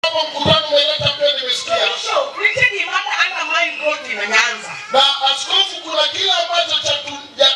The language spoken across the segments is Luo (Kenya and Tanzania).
Hapo mkutano umeleta pia nimesikia. Bishop, nitie gima undermine growth in Nyanza. Na askofu, kuna kile ambacho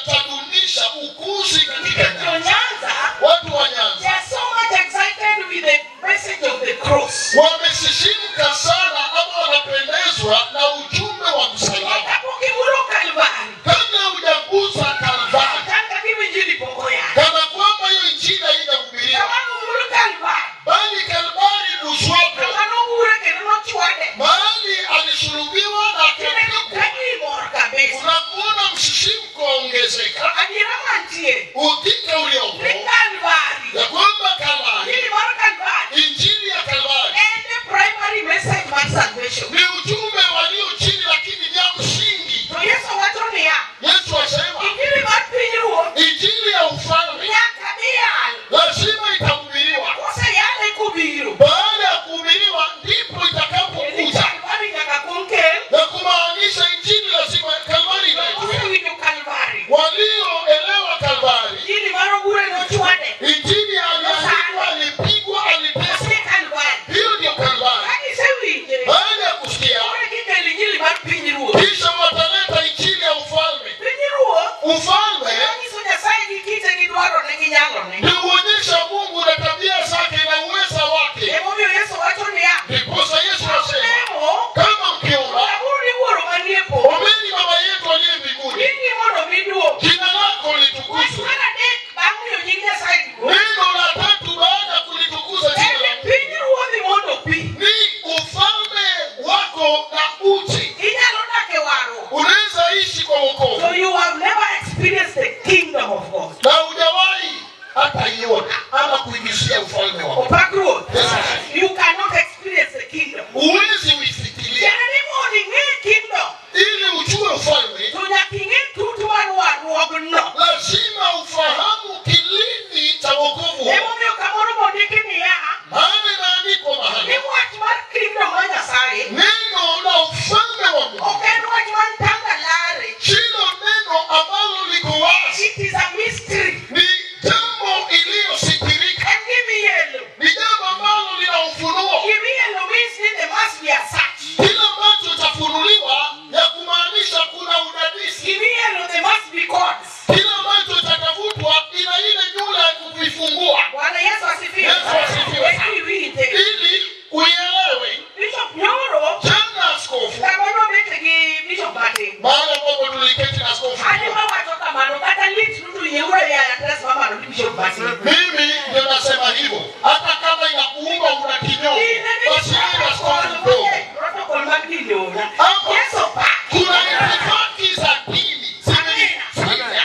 chatunisha ukuzi katika Jo Nyanza. Nyanza, Watu wa Nyanza they are so much excited with the message of the cross. wamesisimka sana ama wanapendezwa na ujumbe wa msalaba. Kapok imulo Calvary, Kabla hujagusa Kalvari, chal ka gima injili pok oyal. kana kwamba hiyo injili haijahubiriwa, Kama nomulo Calvary, bali Kalvari guswapo kama nogure kendo nochwade, mahali alisulubiwa na tineno akapigwa, ka ji mor kabisa. unakuona msisimko waongezeka. Adiera mantie Uhakika uliopo ni Calvary, ya kwamba Kalvari, injili mar Calvary injili ya Kalvari en the primary message mar salvation. ni ujumbe walio chini, lakini ni ya msingi. To Yesu wacho niya, Yesu asema injili mar pinyruoth injili ya ufalme nyaka biyal, lazima itahubiriwa. koseyale kobiro. Baada ya kuhubiriwa ndipo Ni itakapokuja, Calvary nyaka kuong kel, na kumaanisha injili lazima Kalvari iletwe. osewinjo Calvary. Walioelewa Kalvari, Injili mar ogure nochwade, injili aliandikwa, alipigwa, aliteswa. ose Calvary. Hiyo ndio Kalvari. Ka gisewinje, Baada ya kusikia, koro gikelo injili mar pinyruoth. kisha wataleta injili ya ufalme. Pinyruoth Ufalme nyiso Nyasaye gi kite gi dwarone gi nyalone. ni kuonyesha Mungu na tabia zake na uweza wake. Emomiyo Yesu wacho niya, Ndiposa Yesu asema, lemo kama mkiomba, lamuru ni Wuoro manie polo, ombeni Baba yetu aliye mbinguni, nyingi mondo mi duong'. jina lako Wach litukuzwe. mar adek bang' miyo nying Nyasaye duong' Neno la tatu baada ya kulitukuza en jina ni la Mungu pinyruodhi mondo bi. ni ufalme wako na uje. Inyalo dak e warruok, Unaweza ishi kwa so wokovu you have never experienced the kingdom of God. na hujawahi hata iona ama kuigisia ufalme wa Mungu. Opak Ruoth. Yes. You cannot experience the kingdom. Huwezi uifikiria. Tiende ni mondo ing'e kingdom, Ili ujue ufalme, to nyaka ing'e tut mar warruogno. lazima ufahamu kilindi cha wokovu huo. Emomiyo kamoro mondiki niya, Maana imeandikwa ni mahali, wach mar kingdom mar Nyasaye neno la ufalme wa Mungu ok en wach mar tangalare. silo neno ambalo liko wazi, It is a mystery. ni jambo iliyositirika, En gima iyelo. ni jambo ambalo lina ufunuo. Gima iyelo means ni there must be a search. Kila ambacho chafunuliwa ya kumaanisha kuna udadisi. Gima iyelo there must be codes. Kila ambacho chatafutwa ina ile nyula ya kuifungua Bwana Yesu asifiwe. Yesu asifiwe. Eka iwinje. ili uielewe. Bishop Nyoro Jana askofu, kamoro nobet gi Bishop Martin. mahala ambapo tuliketi na askofu, An ema wacho kamano kata lit nuto yieura e address mamalo ni Bishop Martin. mimi ndio nasema hivyo, hata kama inakuuma una kinyongo, Dine ni basi yeye askofu mdogo. protocol mag dini ona. Hapo Yesu pak. kuna itifaki za dini zimenizuia,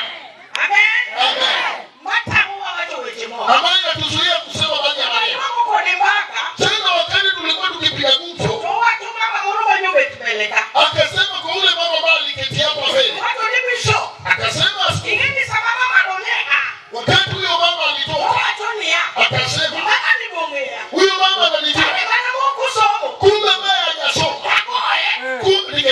Amen. Amen. Matamo wawacho weche moko. ambayo inatuzuia kusema baadhi ya maneno. Romo kode mbaka Tena wakati tulikuwa tukipiga gumzo, to wacho mama moro manyobet mbele ka. akasema kwa ule mama ambaye aliketi hapa mbele, Wacho ni Bishop. akasema askofu, Ing'e ni sama mama no ne a. wakati huyo mama alitoka, Owacho niya. akasema Mama ni bong'eya. huyo mama ananijua, Ane mana mok osomo. kumbe ambaye hajasoma, Agoye. kumbe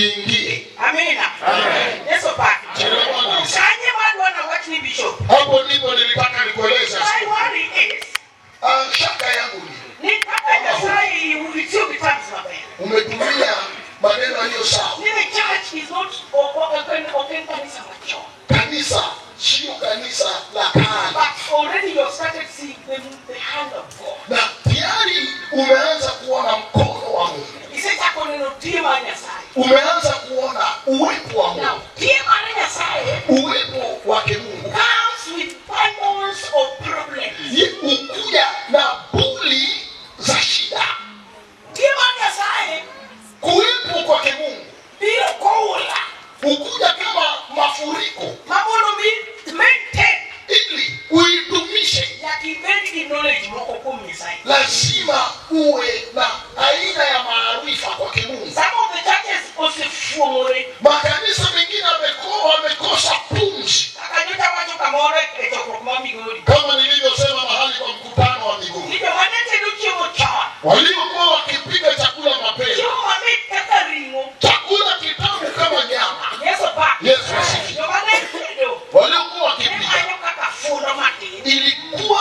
Iingie. Amina. Yesu paki. Jina la Bwana lisifiwe. Kanye madwa wach ni bishop. Hapo ndipo nilitaka nikueleze. My worry is Shaka yangu ni ni kaka Nyasaye itiyo gi terms maber. umetumia maneno yaliyo sawa. Ni the church is not ok en kanisa machon. Kanisa sio kanisa la kale, But already you have started seeing the hand of God. na tayari umeanza kuona mkono wa Mungu, Isechako neno tie mar Nyasaye. umeanza kuona uwepo wa Now, Mungu, tie mar Nyasaye uwepo wake Mungu comes with bundles of problems. Ukuja na buli za shida. Tie mar Nyasaye Kuwepo kwake Mungu biro koula ukuja kama mafuriko, ma mondo mi maintain ili uidumishe nyaka ibed gi knowledge moko kuom Nyasaye. lazima uwe na aina ya maarifa kwake Mungu. Some of the churches osefuong'ore Makanisa mengine wamekosa pumzi, kaka nyocha wacho kamoro e chokruok ma Migori kama nilivyosema mahali kwa mkutano wa Migori, ni joma ne tedo chiemo chon, waliokuwa wakipika chakula mapema, chiemo mamit kaka ring'o. chakula kitamu kama nyama. Yesu pak. Yesu asifiwe. Joma ne tedo Waliokuwa ne wakipika manyo kaka fundo matin. ilikuwa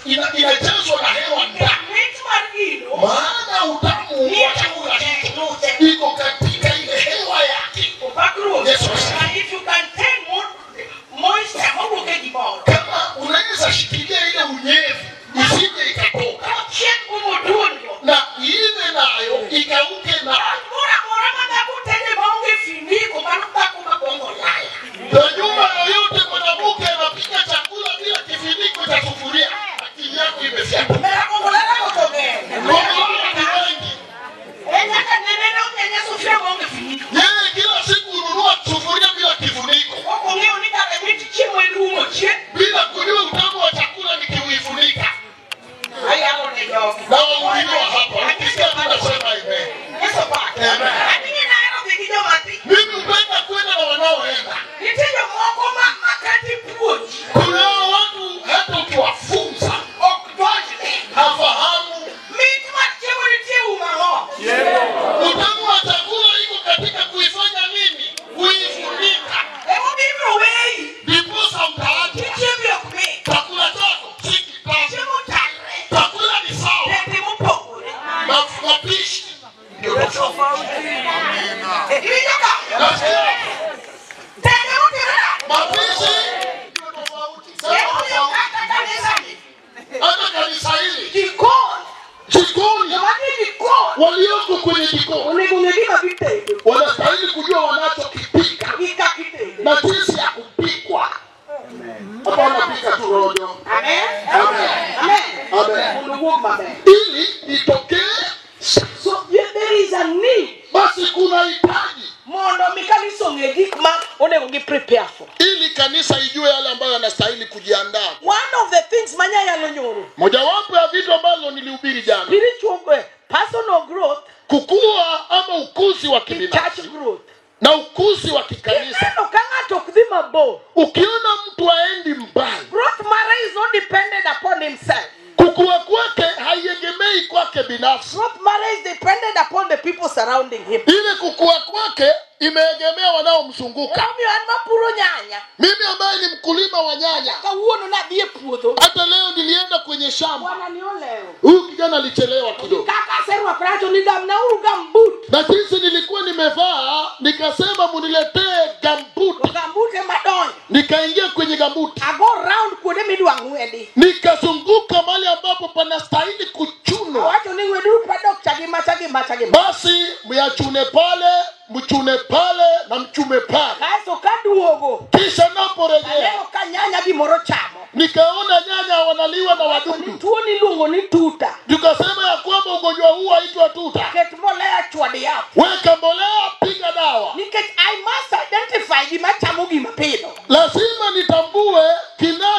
inajazwa na hewa ndani, Mit mar gino maana utamu nie wa chakula luche hicho luche. iko katika ile hewa yake. Opak ruoth. Yesu asifiwe. And if you can take moisture mowuok e gimoro Kama unaweza shikilia ile unyevu isije ikatoka kochiek go moduon-go na iive nayo ikauke nayo, moro amora ma dhako tede maonge finiko mano dhako makwongo laya. na nyumba yoyote mwanamke anapika chakula bila kifuniko cha sufuria, akili yako imefyatuka. Omera kongolala go to ng'eny. Ng'ombe ni wengi, En nyaka nene nonyenye sufuria maonge finiko. yeye kila siku hununua sufuria bila kifuniko, Ok ong'eyo ni kare mit chiemo en umo chien. bila kujua utamu wa chakula nikiuifunika. Ayalo ne jogi. Na wahudumiwa hapa, ukisikia tu nasema amen. Yesu pak. Amen. Ating'e nahero dhi gi joma dhi. Mimi hupenda kwenda na wanaoenda. Nitie jomoko ma kata ipuonji Kunao watu hata ukiwafunza ok donjne. hafahamu. Mit mar chiemo nitie e um ang'o? Utamu wa chakula iko katika kuifanya nini? Kuifunika. Emomiyo ibiro weyi. Ndiposa Ni utaacha chiembi ok mit. chakula chako si kitamu, Chiemo chalre. chakula ni sawa, Tete mopogore. mapishi ndio tofauti. Iwinjo ka? Nasikia Tete motere nade? mapishi ndio tofauti. Sema Emomiyo tofauti. kata kanisani. Hata kanisa hili Jikon. jikoni, Joma nie jikon. walioko kwenye jikoni Onego ng'e gima gitedo. wanastahili kujua wanachokipika Gi kaka itedo. na jinsi ya kupikwa. Hapana, pika tu rojo. Amen. Amen. Amen. Amen. Mondo owuog maber. Ili itokee. So there is a need Basi kuna hitaji mondo mi kanisa ong'e gik ma onego gi prepare for. ili kanisa ijue yale ambayo yanastahili kujiandaa. One of the things ma nyayalo nyoro, Mojawapo ya vitu ambazo nilihubiri jana, spiritual personal growth kukua ama ukuzi wa gi church kibinafsi growth. na ukuzi wa kikanisa. Ineno ka ng'ato ok dhi mabor, Ukiona mtu aendi mbali, growth mare is not dependent upon himself. kukua kwake haiegemei kwake binafsi, Growth mare is dependent upon the people surrounding him. ile kukua kwake imeegemea wanaomzunguka. Emomiyo an mapuro nyanya, Mimi ambaye ni mkulima wa nyanya, kawuono nadhi e puodho, hata leo nilienda kwenye shamba, bwana ni olewo. huyu kijana alichelewa kidogo, Kaka aserwakora awacho ni gamnauru gambut. na jinsi nilikuwa nimevaa, nikasema muniletee gambuti. To gambut ema donjo. Nikaingia kwenye gambuti, Ago round kuonde midwa ng'wedi. nikazunguka mahali ambapo panastahili kuchunwa. Awacho ni ng'weduru padok cha gi macha gi macha gi ma. Basi myachune pale, mchune pale na mchume pale. Kaeto kaduogo, Kisha naporejea aneno ka nyanya gimoro chamo. nikaona nyanya wanaliwa na Ni wadudu, tuo niluongo ni tuta. tukasema ya kwamba ugonjwa huu haitwa tuta. Ket mbolea chwad yath. Weka mbolea, piga dawa. Nikech I must identify gima chamo gima pidho. Lazima nitambue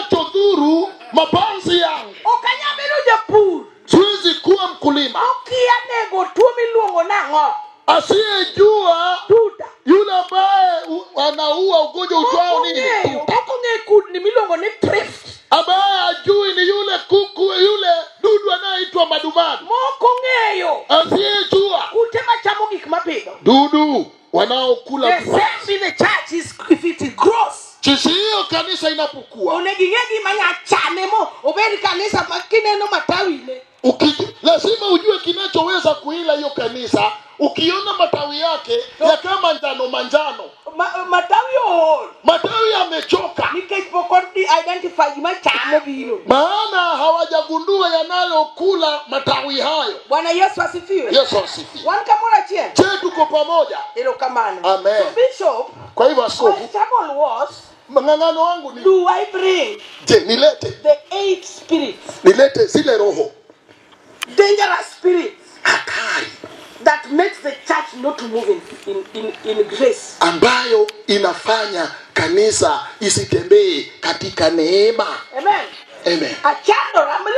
kinachodhuru mapanzi yangu. Ok anyal bedo japur Siwezi kuwa mkulima mokia nego tuo miluongo nang'o? asiyejua Tuta. yule ambaye anaua ugonjwa utwao nini, Mok ong'eyo, mok ong'eyo kudni miluongo ni thrift. ambaye hajui ni yule kuku, yule dudu anayeitwa madumadu, Mok ong'eyo asiyejua kute machamo gik mapidho. dudu Wanaokula The same in the church is if it grows. Jinsi hiyo kanisa inapokuwa, Onego ing'e gima nya chame mo obed kanisa ma kineno matawine. Lazima ujue kinachoweza kuila hiyo kanisa. Ukiona matawi yake ya kama manjano manjano, Matawi ool. Matawi yamechoka. Nikech pok identify gima chamo biro. Maana hawajagundua yanayokula matawi hayo. Bwana Yesu asifiwe. Yesu asifiwe. Wan kamoro achiel. Je, tuko pamoja? Erokamano. Amen. So Bishop, kwa hivyo askofu, my trouble was, mng'ang'ano wangu ni, do I bring je, nilete the 8 spirits? Nilete zile roho. Dangerous spirits. Hatari. That makes the church not to move in grace. Ambayo inafanya kanisa isitembee katika neema. Amen. Amen. Achandora mri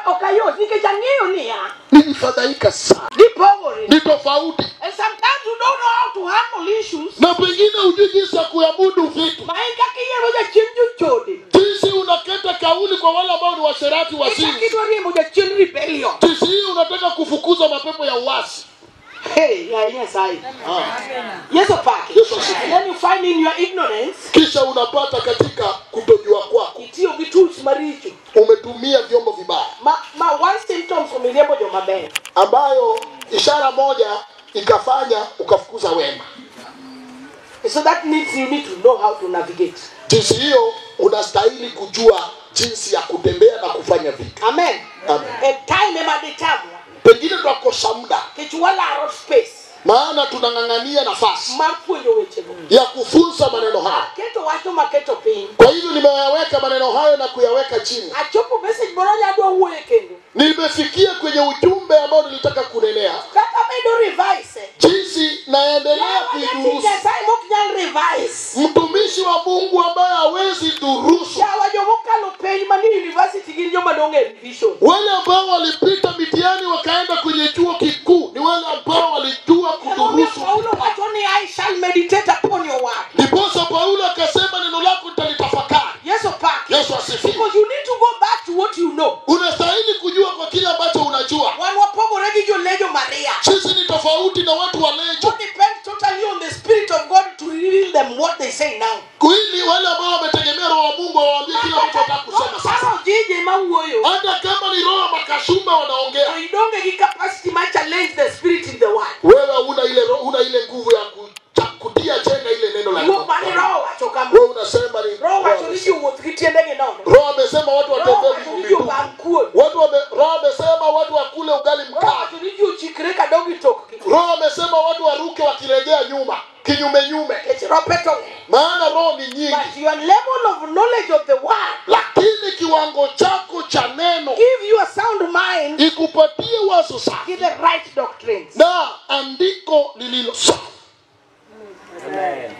okayot nikech ang'eyo niya. Nilifadhaika sana. Gipogore. Ni tofauti. And sometimes you don't know how to handle issues. Na pengine hujui jinsi ya kuabudu vitu. Ma en kaka iyiero jachien jochode. Jinsi unaketa kauli kwa wale ambao ni washerati E wasiri. kaka idwa riembo jachien rebellion. Jinsi hii unataka kufukuza mapepo ya uasi. Hey, yeah, yes, I. Yesu pake. Yesu asifiwe. And then you find in your ignorance, kisha unapata katika kutojua kwako. Itiyo gi tools maricho. Umetumia vyombo vibaya. Ma one symptom from iriembo joma ber. Ambayo ishara moja ikafanya ukafukuza wema. So that means you need to know how to navigate. Jinsi hiyo unastahili kujua jinsi ya kutembea na kufanya vitu. Amen. Amen. A time ema ditamwa. Pengine twakosa muda. Nikech walaro space. Maana tunang'ang'ania nafasi mar puonjo wechego. ya kufunza maneno haya. Aketo wacho maketo piny. Kwa hivyo nimeyaweka maneno hayo na kuyaweka chini. Achopo message moro nyadwa wuoye kendo. Nimefikia kwenye ujumbe ambao nilitaka kunenea. Kaka medo revise. Jinsi naendelea kuidurusu. Nyasaye mok nyal revise. Mtumishi wa Mungu ambaye hawezi durusu. Yawa jomokalo penj manie university gin joma dong' e revision. Wale ambao walipita mitihani wakaenda kwenye chuo kikuu ni wale ambao walijua kudurusu. Paulo wacho ni I shall meditate upon your word. Ndiposa Paulo akasema neno lako nitalitafakari. Yesu pake. Yesu asifiwe. Because you need to go back to what you know. Unastahili kujua kwa kile ambacho unajua. Wan wapogore gi jolejo Maria. Sisi ni tofauti na watu wa lejo. Who depend totally on the Spirit of God to reveal them what they say now. Kweli wale ambao wametegemea Roho wa Mungu wawaambie kile ambacho wanataka kusema sasa. Sasa ujije mawuoyo. Hata kama ni roho makasumba wanaongea. So idonge gi capacity ma challenge the spirit in the word. Wewe una ile roho, una ile nguvu ya kutia chenga ile neno la Wuok Mungu. mane roho wacho kama. Wewe unasema ni Roho wacho ni jowuoth gi tiendegi nono. Roho amesema watu Roho watembee wacho ni miguu. jobang kuon. Watu wame, Roho amesema watu wakule ugali Roho mkavu. wacho ni ji ochikre kadog gi tokgi. Roho amesema watu waruke wakirejea nyuma, kinyume nyume. Nikech rope to ng'eny. Maana roho ni nyingi. But your level of knowledge of the word Lakini kiwango chako cha neno give you a sound mind, ikupatie wazo safi give the right doctrines. na andiko lililo safi. Amen.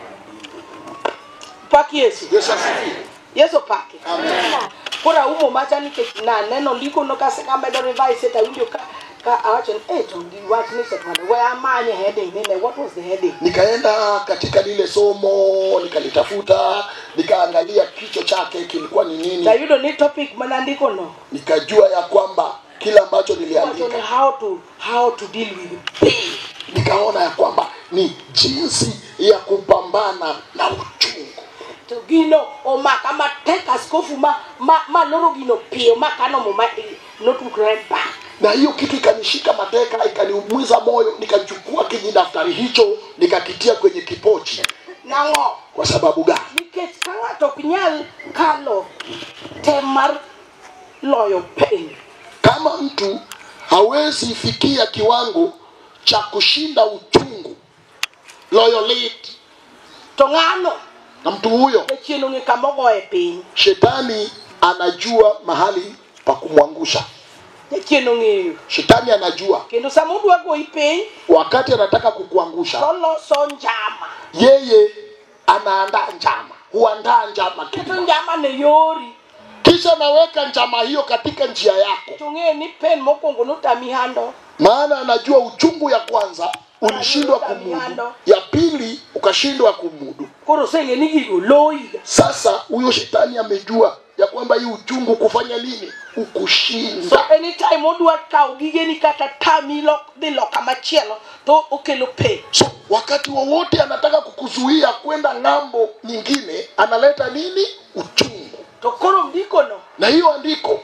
Pak Yesu. Yesu asifiwe. Yesu pake. Amen. Koro umo macha nikech naneno ndiko no kamedo revise tawinjo ka awacho ni to giwach ni sekondari we amanye heading nine, what was the heading? Nikaenda katika lile somo nikalitafuta, nikaangalia kichwa chake kilikuwa ni nini. Tayudo ni topic manandiko no. Nikajua ya kwamba kila ambacho niliandika, How to deal with pain. Nikaona ya kwamba ni jinsi ya kupambana na uchungu. To gino omaka matek askofu ma loro gino piyo ma kano muma notebook right back. Na hiyo kitu ikanishika mateka, ikaniumiza moyo, nikachukua kijidaftari hicho nikakitia kwenye kipochi. Nang'o? Kwa sababu gani? Nikech ka ng'ato ok nyal kalo tem mar loyo pain. Kama mtu hawezi fikia kiwango cha kushinda uchungu, loyo lit, To ng'ano na mtu huyo jachien ong'e kama ogoye piny. Shetani anajua mahali pa kumwangusha. Jachien ong'eyo. Shetani anajua. Kendo sama odwa goyi piny, wakati anataka kukuangusha, toloso njama. Yeye anaandaa njama, huandaa njama Keto njama ne yori. Kisha naweka njama hiyo katika njia yako. To ng'e ni pen mokwongo notami hando. Maana anajua uchungu ya kwanza Ulishindwa kumudu. Ya pili ukashindwa kumudu. Koro oseng'e ni gigo loyiga. Sasa huyo shetani amejua ya kwamba hii uchungu kufanya nini? So Ukushinda. anytime odwa kawo gigeni kata tami dhi loka machielo to okelo pain. So wakati wowote anataka kukuzuia kwenda ng'ambo nyingine, analeta nini? Uchungu. To koro ndikono Na hiyo andiko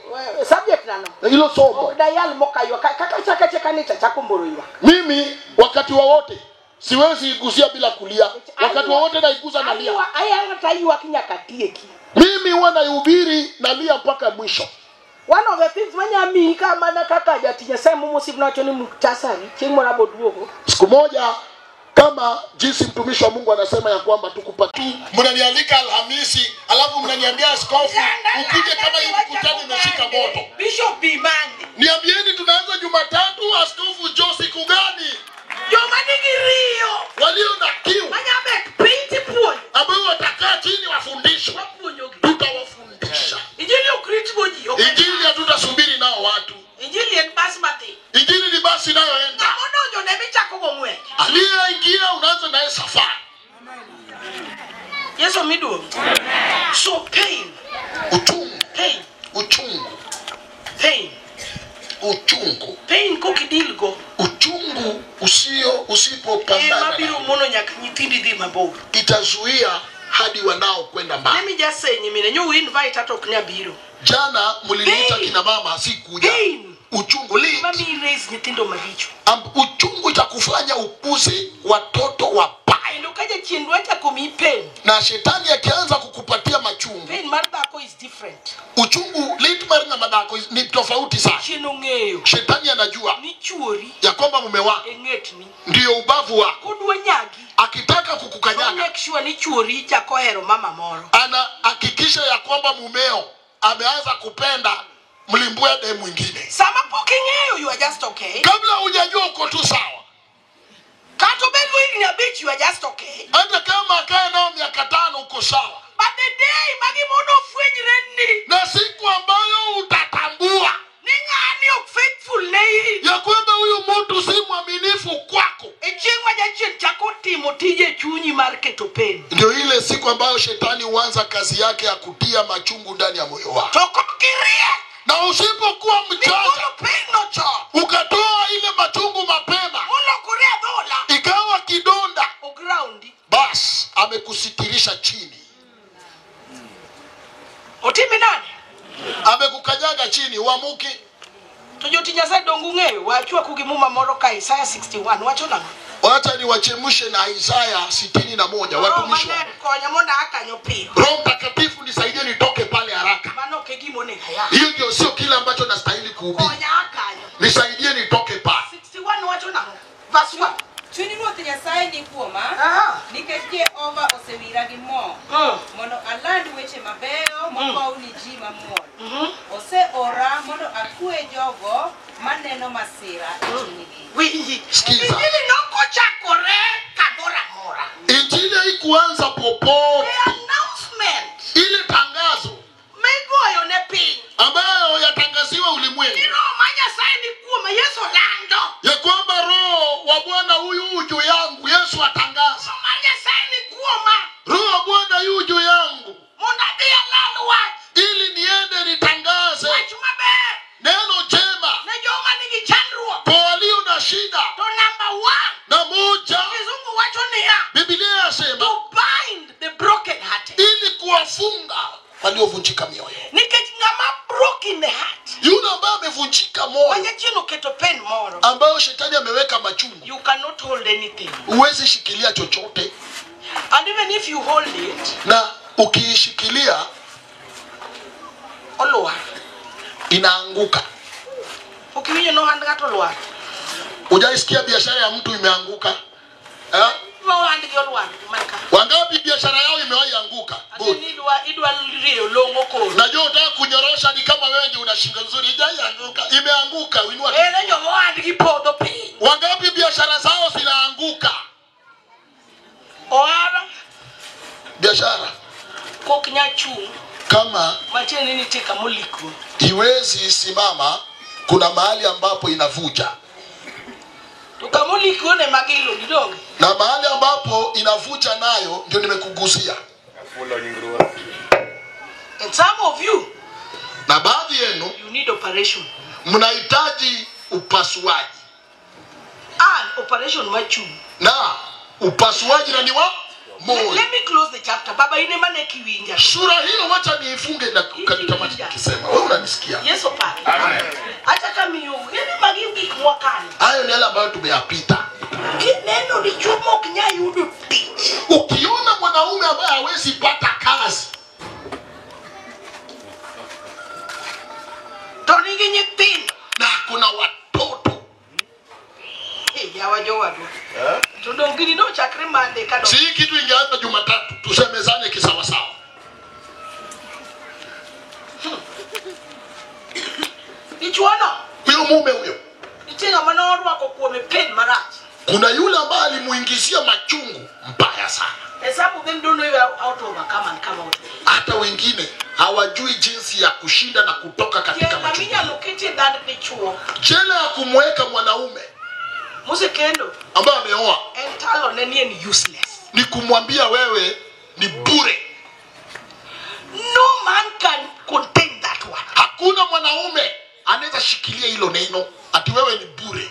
subject nano na hilo somo, ok dayal mokaywak kaka chaka chaka ni chachako mboro ywak. mimi wakati wowote siwezi igusia bila kulia. Wakati wowote naigusa nalia. Ayanga taywak nyaka tieki. Mimi huwa naihubiri nalia mpaka mwisho. One of the things manya miyi ka mana kaka jatich Nyasaye momosip nowacho ni muktasari chieng' moro aboduogo. Siku moja kama jinsi mtumishi wa Mungu anasema ya kwamba tukupatie, mnanialika Alhamisi alafu mnaniambia askofu ukuje kama hii mkutano imeshika moto. Bishop Bimande. Niambieni tunaanza Jumatatu, askofu jo siku gani? Joma nigi riyo Walio na kiu manya bet piny tipuonjo. ambao watakaa chini wafundishwe, Wapuonjogi. tutawafundisha Injili ok ritgo ji. Ok en Injili. Hatutasubiri nao watu. Injili en bas madhi. Injili ni basi inayoenda. Ng'ama odonjo ne michako go ng'wech. Aliyeingia unaanza naye safari. Yesu miduong'. So pain, Uchungu, pain, uchungu, pain, uchungu, pain kokidil go uchungu usio usipopambana ema biro nao, mono nyaka nyithindi dhi mabor. itazuia hadi wanao kwenda mbali. Let me just say nyimine nyu invite hata ok nya biro. Jana mliniita Pain. kina mama, sikuja. Pain. Uchungu lit. Mami raise nyithindo maricho. Uchungu itakufanya ukuze watoto wabaya, Kendo ka jachien dwa chako miyi pain, na shetani akianza kukupatia machungu, pain mar dhako is different. uchungu lit mar ng'ama dhako ni tofauti sana. Chien ong'eyo Shetani anajua ni chuori ya kwamba mume wako e ng'etni. ndiyo ubavu wako, Kodwa nyagi, akitaka to kukukanyaga make sure ni chuori chako hero mama moro. anahakikisha ya kwamba mumeo ameanza kupenda mlimbwede mwingine. Sama pok ing'eyo you are just okay. Kabla hujajua uko tu sawa, Kata obed higni 5 you are just okay. hata kama akae nao miaka 5 uko sawa, But the day ma gimondo ofwenyre ni na siku ambayo utatambua ni ng'ani ok faithful ne in. ya kwamba huyu mtu si mwaminifu kwako, E chieng' ma jachien chako timo tije e chunyi mar keto pain. ndio ile siku ambayo shetani huanza kazi yake ya kutia machungu ndani ya moyo wako, To kok iriek, na usipokuwa mjanja migolo pain no chon, ukatoa ile machungu mapema, molokore adhola, ikawa kidonda, ograundi. basi amekusitirisha chini, Otimi nade? amekukanyaga chini, uamuki. To jotich Nyasaye donge ung'eyo wachwaku gi muma moro ka Isaya 61 wacho nang'o? Wacha niwachemshe na Isaya 61, Roho watumishi wa Maler konya mondo aa kanyo piyo. Roho Mtakatifu nisaidie nitoke pale haraka. Mano ok e gima onego aya. Hiyo ndio sio kile ambacho nastahili kuhubiri. Konya aa kanyo. Nisaidie nitoke pale. 61 wacho nang'o? Verse 1. Chuny Ruoth Nyasaye ni kuoma, Aha. nikech Jehova osewira gi mo, mondo aland weche mabeyo mokow ni ji mamuol. Oseora mondo akwe jogo maneno masira e chunygi. Winji. Sikiza. Injili nokochakore kamoro amora. Injili haikuanza popote. The announcement Ile tangazo migoyo ne piny ambayo yatangaziwa ni ulimwengu Roho ma Nyasaye ni kuoma Yesu lando. ya kwamba Roho wa Bwana huyu juu yangu, Yesu atangaza Roho mar Nyasaye ni kuoma Roho wa Bwana yu juu yangu mondo adhi aland wach ili niende nitangaze wach maber neno jema ne joma nigi chandruok. kwa walio na shida. To number 1, Na moja, kizungu wacho niya Biblia yasema to bind the broken hearted. ili kuwafunga waliovunjika mioyo. Nikech ng'ama broken heart Yule ambaye amevunjika moyo, ma jachien oketo pain moro, ambayo shetani ameweka machungu, you cannot hold anything. huwezi shikilia chochote, And even if you hold it, na ukiishikilia olwar. inaanguka. Okiwinjo nohand ng'ato olwar. Hujaisikia biashara ya mtu imeanguka eh? Nohandgi olwar man ka. Wangapi biashara yao imewahi anguka? Good. Ati ni idwa rieyo long'o koro. Najua utaka kunyorosha ni kama wewe ndio una shingo nzuri, haijaanguka, imeanguka. Inua. Ere joma ohandgi podho piny. Wangapi biashara zao zinaanguka? Ohala Biashara kok nya chung' kama matiende ni nitie kama olikgo. iwezi simama, kuna mahali ambapo inavuja. To kama ulikione magilo gidonge Na mahali ambapo inavuja nayo ndio nimekugusia. And some of you, Na baadhi yenu you need operation. mnahitaji upasuaji. And operation machu. Na upasuaji na ni wa moyo. Let me close the chapter. Baba ine mane kiwinja. Sura hiyo wacha niifunge na kanitamati nikisema. Wewe unanisikia? Yesu pake. Amen. Acha kamiyo, yeni magi mwakani. Hayo ni yale ambayo tumeyapita. Neno lichumo kinyayudu tich. Ukiona mwanaume ambaye hawezi pata kazi, To nigi nyithindo. na kuna watoto, Yawa jowadwa. To dong gini nochakre Monday ka si hii kitu ingeanza Jumatatu tusemezane kisawasawa. Dichuono Huyo mume huyo, nitie ng'ama norwako kuome pen marach. kuna yule ambaye alimuingizia machungu mbaya sana. And some of them don't know how to overcome and come out. Hata wengine hawajui jinsi ya kushinda na kutoka katika Jela machungu. minyalo ketie dhand dichuo Jela ya kumweka mwanaume mosekendo ambaye ameoa en talone ni en useless. ni kumwambia wewe ni bure. No man can contain that one. Hakuna mwanaume anaweza shikilia hilo neno ati wewe ni bure.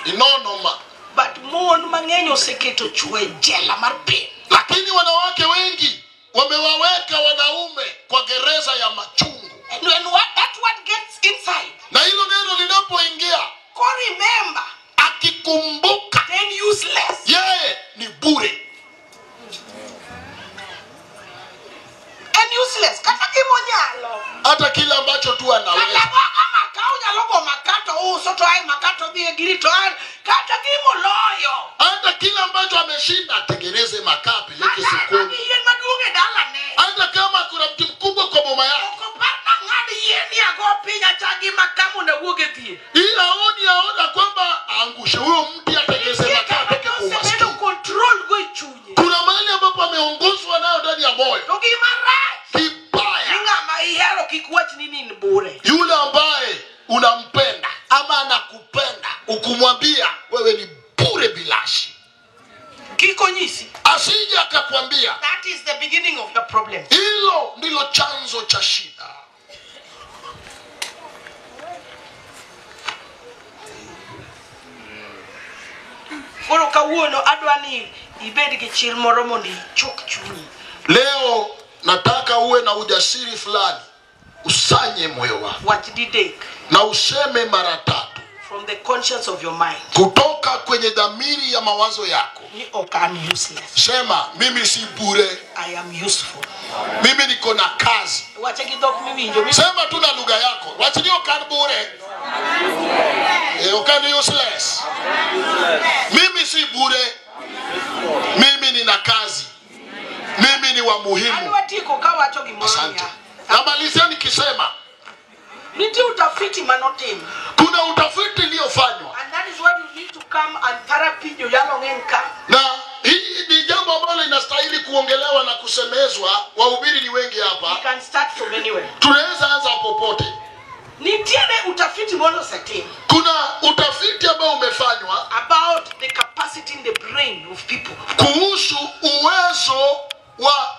Inonoma. But mon mang'eny oseketo chuo e jela mar pain. Lakini wanawake wengi wamewaweka wanaume kwa gereza ya machungu, And when what, that one gets inside, na hilo neno linapoingia, go remember, akikumbuka then useless. yeye ni bure. And useless. Kata gimonyalo. Hata kile ambacho tu anaweza, Kata gogo maka onyalo go maka to uso to ae maka to dhi e giri to ae. Kata gimoloyo. hata kile ambacho ameshinda atengeneze makaa apeleke Kata sokoni, gi yien maduong' e dalane. hata kama kuna mti mkubwa kwa boma yake, Ok opar nang'ad yien ni ago piny achagi maka mondo awuog e thieth. ili aoni aona kwamba aangushe huyo mti atengeneze Nitie makaa kama atoke kwa nosebedo umaskini. control go e chunye. Kuna mahali ambapo ameongozwa nayo ndani ya moyo To gima rach ni kibaya. ng'ama ihero kik wach ni in bure. Yule ambaye unampenda ama anakupenda, ukumwambia wewe ni bure bilashi, Kik onyisi. asije akakwambia. That is the beginning of the problem. Hilo ndilo chanzo cha shida. Koro kawuono adwa ni ibed gi chir moro mondo ichok chunyi. Leo nataka uwe na ujasiri fulani, usanye moyo wako Wach didek na useme mara tatu from the conscience of your mind kutoka kwenye dhamiri ya mawazo yako. ni ok an useless. Sema, mimi si bure, I am useful. mimi niko na kazi. Wache gi dhok miwinjo. Sema tu na lugha yako, wachni ok an bure. Ok an useless. Mimi si bure, mimi nina kazi, mimi ni wa muhimu. Adwa tieko kawacho gimoro Asante. niya. Namalizia nikisema Nitie utafiti manotim. kuna utafiti iliyofanywa, And that is why you need to come and therapy joyalo ng'eny ka. na hii ni jambo ambalo linastahili kuongelewa na kusemezwa. Wahubiri ni wengi You hapa, can start from anywhere. tunaweza anza popote. Nitiere utafiti moro osetim Kuna utafiti ambao umefanywa about the capacity in the brain of people. kuhusu uwezo wa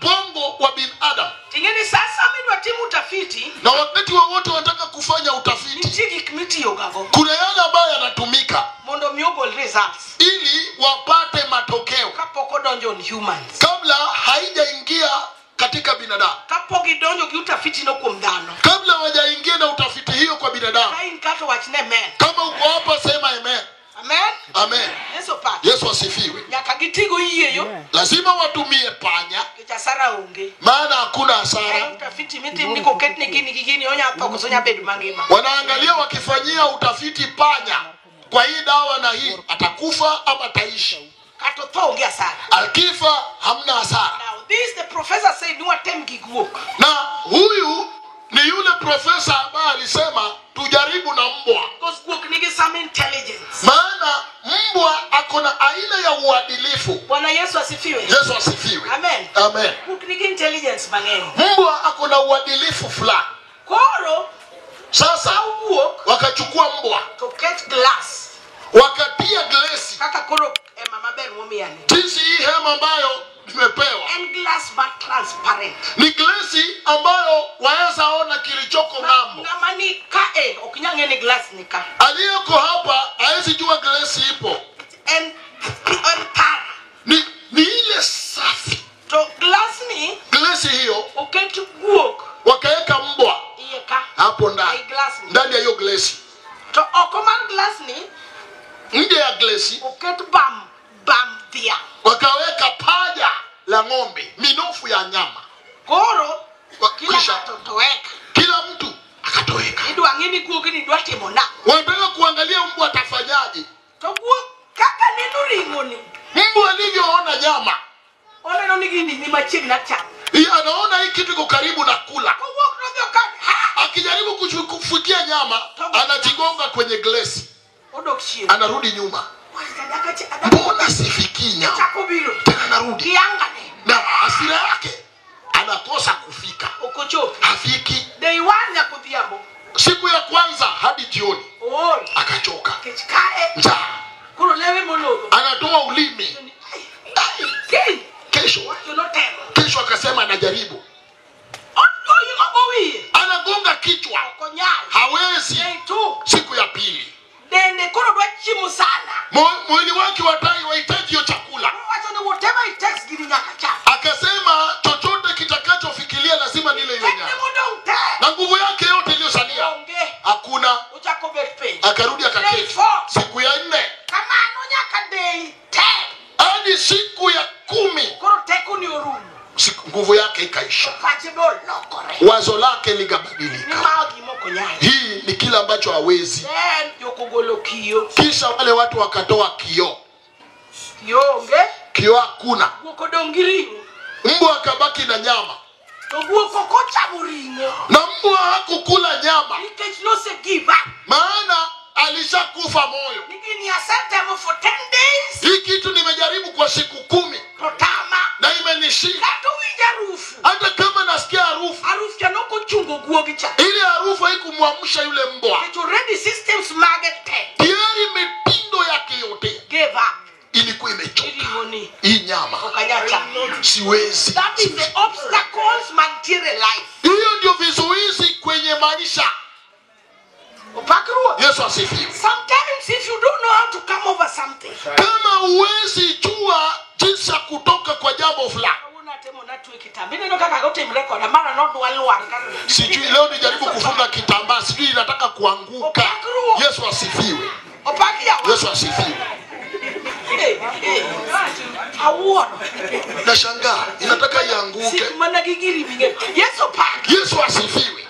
bongo wa binadamu, Ting'eni sasa midwa tim utafiti, na wakati wowote wanataka kufanya utafiti, nitie gik mitiyogago kuna yale ambayo yanatumika mondo mi ogol results ili wapate matokeo kapok odonjo on humans. kabla haijaingia katika binadamu, Kapok gidonjo gi utafiti no kuom dhano. kabla hawajaingia na utafiti hiyo kwa binadamu. Ka in kato wachne amen. Kama uko hapa sema amen. Amen. Amen. Yesu opaki. Yesu asifiwe. Nyaka gitigo yieyo Lazima watumie panya, nikech asara onge. maana hakuna Ka hasara. utafiti mitim ni koketne gini gi gini onya tho koso onya bedo mangima. Wanaangalia wakifanyia utafiti panya kwa hii dawa na hii, atakufa ama ataishi. Kata otho onge asara. Akifa hamna hasara. Now this the professor said ni watem gi guok. Na huyu ni yule profesa ambaye alisema tujaribu na mbwa, Because guok nigi some intelligence. maana mbwa ako na aina ya uadilifu. Bwana Yesu asifiwe. Yesu asifiwe. Amen. Amen. Guok nigi intelligence mang'eny. Mbwa ako na uadilifu fulani. Koro Sasa kaw guok wakachukua mbwa to ket glass Wakatia glesi. Kaka koro ema maber momiyani. Jinsi hii hema ambayo nimepewa En glass ma transparent. ni glesi ambayo waweza ona kilichoko ng'ambo. Ng'ama ni ka e ok nyal ng'e ni glass ni ka. Aliyeko hapa hawezi jua glesi ipo. En tara. Ni ile safi. To glass ni Glesi hiyo oket guok wakaweka mbwa iye ka. hapo ndani, Ei glass ni. ndani ya hiyo glesi. To oko mar glass ni Nje ya glesi oket bam dhiang'. wakaweka paja la ng'ombe, minofu ya nyama. Koro kila Kisha ng'ato toweka. kila mtu akatoweka. Idwa ng'e ni guogni dwa timo nang'o. Wanataka kuangalia mbwa atafanyaje. To guok kaka neno ring'o ni Mbwa alivyoona nyama, oneno ni gini ni machiegni achamo. Anaona hii kitu iko karibu na kula. Kowuok nodhi okal ha Akijaribu kufikia nyama, anajigonga kwenye glesi, odok chien. anarudi nyuma. Mbona sifikii nyama? Chako biro. Tena narudi. Kiangane. Na hasira yake anakosa kufika. Ok ochopi. Hafiki. Day one nyaka odhiambo. Siku ya kwanza hadi jioni Ool. akachoka. Kech kae. Njaa. Koro lewe molodho. Anatoa ulimi. Kiny. Kesho. Wacho notemo. Kesho akasema anajaribu. Ogo wiye. Anagonga kichwa. Ok onyal. Hawezi. Day two. Siku ya pili. Dende koro dwa chiemo sana. Mwili wake wahitaji hiyo chakula. Owacho ni whatever it takes gini nyaka cham. Akasema chochote kitakachofikiria lazima nile hiyo Tekne nyama. modong' te. Na nguvu yake yote iliyosalia Onge. hakuna. Ochako bet piny. Akarudi Day akaketi. four. Siku ya 4 Kamano nyaka day 10. hadi siku ya 10 Koro teko ni orumo. nguvu yake ikaisha. Pache be olokore. Wazo lake Ni likabadilika. ma gima ok onyal. Hii ni kile ambacho hawezi. Then jokogolo kiyo. Kisha wale watu wakatoa kioo. Kiyo onge. Kioo hakuna. Guok odong' gi ring'o. Mbwa akabaki na nyama. To guok ok ochamo ring'o. Na mbwa hakukula nyama. Nikech nose give up. Maana alishakufa moyo. Ni gini asetemo for 10 days. Hii kitu nimejaribu kwa siku 10 To tama. na imenishinda. Kata owinjo harufu. Hata kama nasikia harufu, Harufu cha nokochungo guogi cha. ile harufu haikumwamsha yule mbwa. Nikech already systems mage te. Tayari mitindo yake yote Gave up. ilikuwa imechoka. Ring'o ni. Hii nyama Ok anyal chamo. siwezi. That is the obstacles mantiere life. Hiyo ndio vizuizi kwenye maisha. Opak Ruoth. Yesu asifiwe. Sometimes if you don't know how to come over something. Kama huwezi jua jinsi ya kutoka kwa jambo fulani. Kawuono atemo natwe kitamba. Ineno kaka otimre koda mara nodwa lwar. Sijui leo nijaribu kufunga kitambaa, sijui inataka kuanguka. Yesu asifiwe. Opak yawa. Yesu asifiwe. Awuoro. Nashangaa inataka ianguke. Sik mana gi giri ming'eyo. Yesu opak. Yesu asifiwe.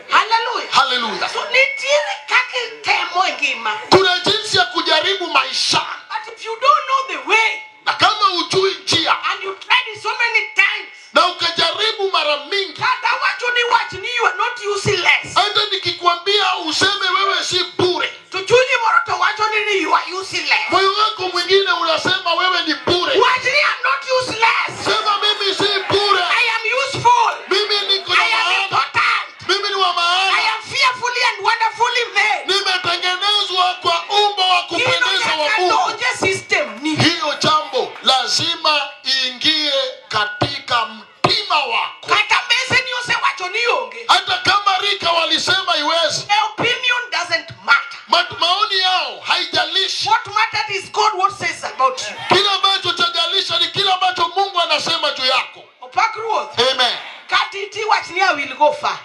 Hallelujah. Haleluya. So nitiere kaka itemo e ngima. Kuna jinsi ya kujaribu maisha. But if you don't know the way Na kama hujui njia and you tried it so many times, na ukajaribu mara mingi, kata wacho ni wach ni you are not useless. hata nikikwambia useme wewe si bure, To chunyi moro to wacho ni you are useless. moyo wako mwingine unasema wewe ni bure. Wach ni I'm not useless. Sema mimi si bure, I am useful. mimi niko na I am maana, important. mimi ni wa I maana, am fearfully and wonderfully made. nimetengenezwa kwa umbo wa Gino kupendeza wa nyaka Mungu. donje system ni. Hiyo jambo lazima iingie katika mtima wako, Kata mbese ni osewacho ni onge. hata kama rika walisema iwezi. The opinion doesn't matter. Maoni yao haijalishi. What matters is God what says about you. Kile ambacho chajalisha ni kile ambacho Mungu anasema juu yako. Opak Ruoth. Amen. Kata iti wach ni I will go far.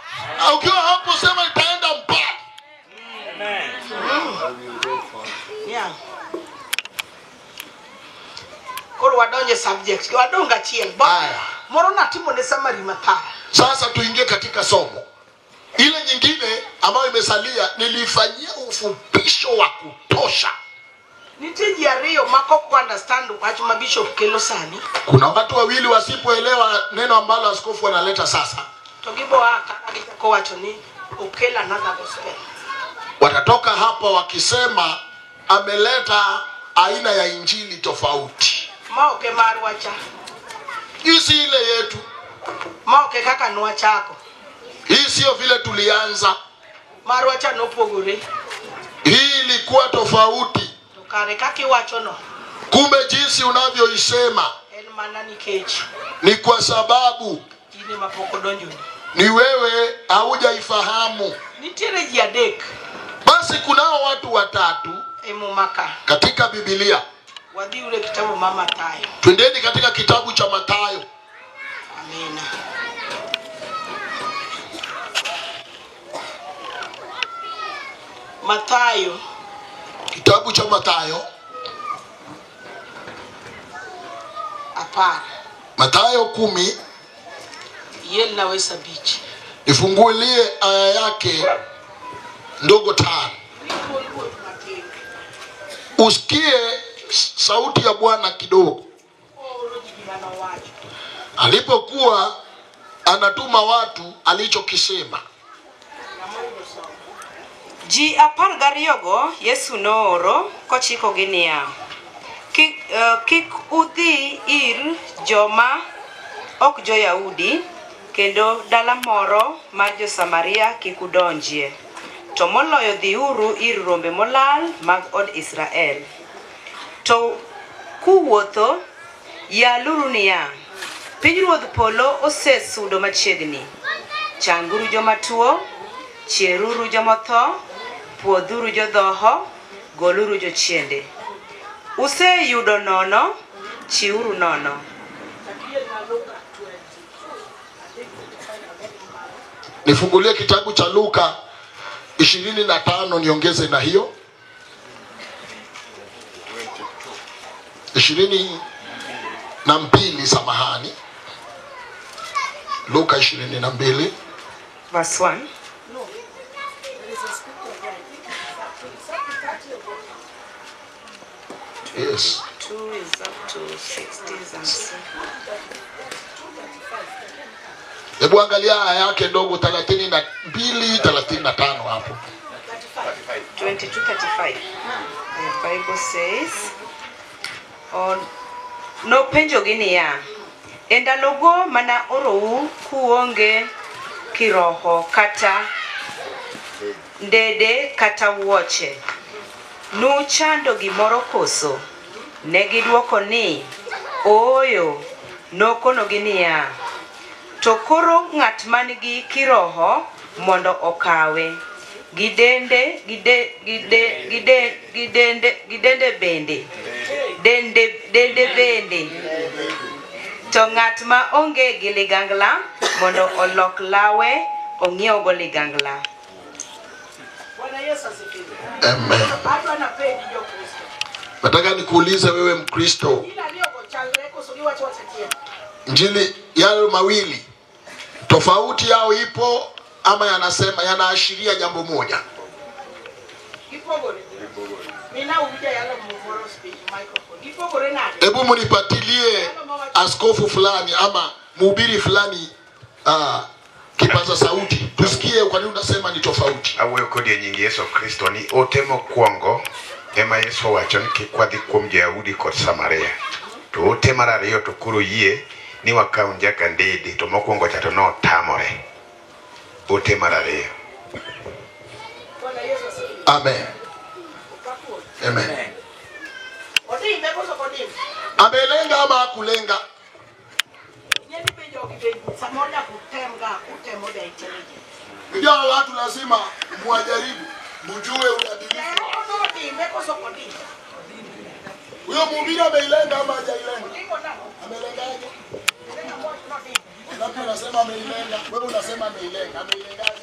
Ukiwa hapo sema nitaenda mbali. Yeah. Koro wadonje subject. Wadong achiel. Haya. Moro natimo ne summary mathara. Sasa tuingie katika somo. Ile nyingine ambayo imesalia nilifanyia ufupisho wa kutosha. Nitie ji ariyo ma ok understand wach ma bishop kelo sani. Kuna watu wawili wasipoelewa neno ambalo askofu analeta sasa, To gibo a kata gichako wacho ni okel another gospel. watatoka hapa wakisema ameleta aina ya injili tofauti. Ma ok e marwa cha. Hii si ile yetu, Ma ok e kaka nwachako. hii sio vile tulianza, Marwa cha nopogore. hii ilikuwa tofauti. kare kaka iwachono Kumbe jinsi unavyoisema en mana nikech ni kwa sababu in ema pok odonjoni. ni wewe haujaifahamu. Nitiere ji adek Basi kunao watu watatu e Muma ka. katika Biblia. Wadhiuru e kitabu ma Mathayo. Twendeni katika kitabu cha Mathayo. Amina. Mathayo Kitabu cha Mathayo, 10. Mathayo 10, Ielna wes 5. nifungulie aya yake ndogo 5. Usikie sauti ya Bwana kidogo. Ooro ji gima nowacho. Alipokuwa anatuma watu alichokisema. Ng'ama oyudo somo. Ji 12go Yesu nooro kochikogi niya, kik udhi ir joma ok jo-Yahudi kendo dala moro mar jo-Samaria kik udonjie, to moloyo dhiuru ir rombe molal mag od Israel. To kuwuotho, yaluru niya, pinyruodh polo osesudo machiegni. Changuru joma tuo, chieruru jomotho, pwodhuru jodhoho, goluru jochiende. Useyudo nono, chiwuru nono. Nifungulie kitabu cha Luka 25 niongeze na hiyo 22, samahani. Luka 22 Verse 1. No. There is a scripture there. I think it's up to 30 or 40. Yes. 2 is up to 60s and so. Hebu angalia aya yake ndogo 32 35 hapo. 22:35. The Bible says, on nopenjogi niya, e ndalogo mana orou kuonge kiroho kata ndede kata wuoche, nuchando gimoro koso? Negidwoko ni, ooyo. Nokonogi niya, to koro ng'at man-gi kiroho mondo okawe, gi dende gi de gi de gi de gi dende gi dende bende dende dende bende. To ng'at ma onge gi ligangla mondo olok lawe ong'iewgo ligangla. Bwana Yesu asifiwe. Amen. Adwa napenji Jokristo. Nataka nikuulize wewe Mkristo, Ila ariyogo chalre koso giwacho wach achiel? Injili yayo mawili tofauti yao ipo ama yanasema yanaashiria jambo moja? Gipogore. Mina uwinjo yalo moro speak microphone. Gipogore nade? Hebu mnipatilie askofu fulani ama mhubiri fulani kipaza sauti tusikie kwa nini unasema ni tofauti. Awuoyo kodi e nying Yesu Kristo ni ote mokwongo ema Yesu owacho ni kik wadhi kuom jo-Yahudi kod Samaria. To ote mar ariyo to koro yie ni wakaw nyaka ndede, to mokwongo cha to notamore. Ote mar ariyo. Bwana Yesu asifiwe. Amen. Opakuo. Amen. Odimbe koso ok odimbe? Amelenga ama hakulenga? Ing'e ni penjo ok ipenj. Samoro nyaka utem ga, utemo the intelligence. Ndio watu lazima muwajaribu, mjue uadilifu. Odimbe koso ok odimbe? Huyo mhubiri ameilenga ama hajailenga? Odimbo nang'o? Amelengaje? Lenga moch nodimbe. Labda unasema ameilenga, wewe unasema ameilenga. Ameilengaje?